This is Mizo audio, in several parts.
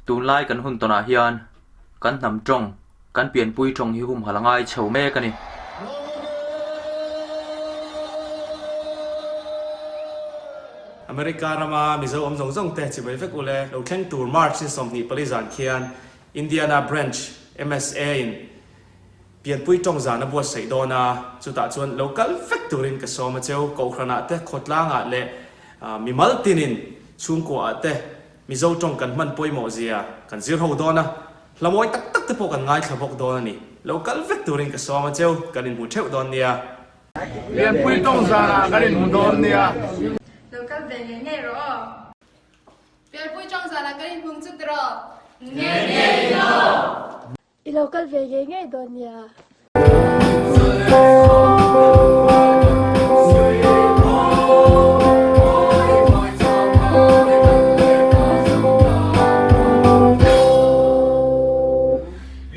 Tunlai kan hun tawnah hian kan hnam tawng, kan pianpui tawng hi humhalh a ngai chho mek a ni. America rama Mizo awm zawng zawng te chibai vek ule lo thleng tur March ni 24 zan khian Indiana Branch MSA in Pianpui tawng zan a buatsaih dawn a, chutah chuan lo kal vek turin ka sawm a cheu. Kohhranah te, khawtlangah leh mimal tinin chhungkuaah te Mizo tawng kan hman pawimawh zia kan zir ho dawn a, hla mawi tak tak te pawh kan ngaithla bawk dawn a ni. Lo kal vek turin ka sawm a cheu, kan inhmu theuh dawn nia. Pianpui tawng zanah kan inhmu dawn nia. Lo kal ve ngei ngei rawh aw. Pianpui tawng zanah kan inhmung chu tiraw? Ngei ngei lo! I lo kal ve ngei ngei dawn nia.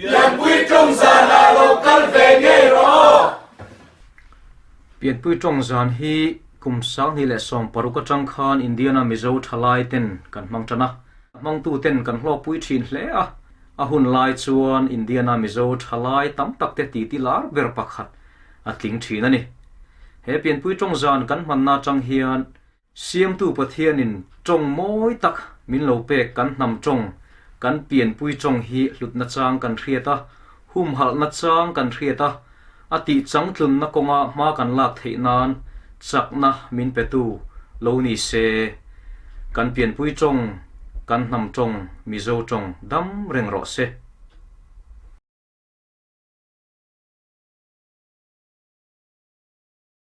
Pianpui tawng zanah lo kal ve ngei rawh aw. Pianpui tawng zan hi kum 2016 atang khan Indiana Mizo thalai ten kan hmang tan a, a hmangtu ten kan hlawkpui thin hle a. A hun lai chuan Indiana Mizo thalai tam tak te titi lar ber pakhat a tling thin a ni. He pianpui tawng zan kan hmanna atang hian Siamtu Pathianin tawng mawi tak min lo pek kan hnam tawng, kan pianpui tawng hi hlutna chang kan hriat a, humhalhna chang kan hriat a, a tih changtlunna kawnga hma kan lak theih nan chakna min petu lo ni se. Kan pianpui tawng, kan hnam tawng, Mizo tawng dam reng rawh se.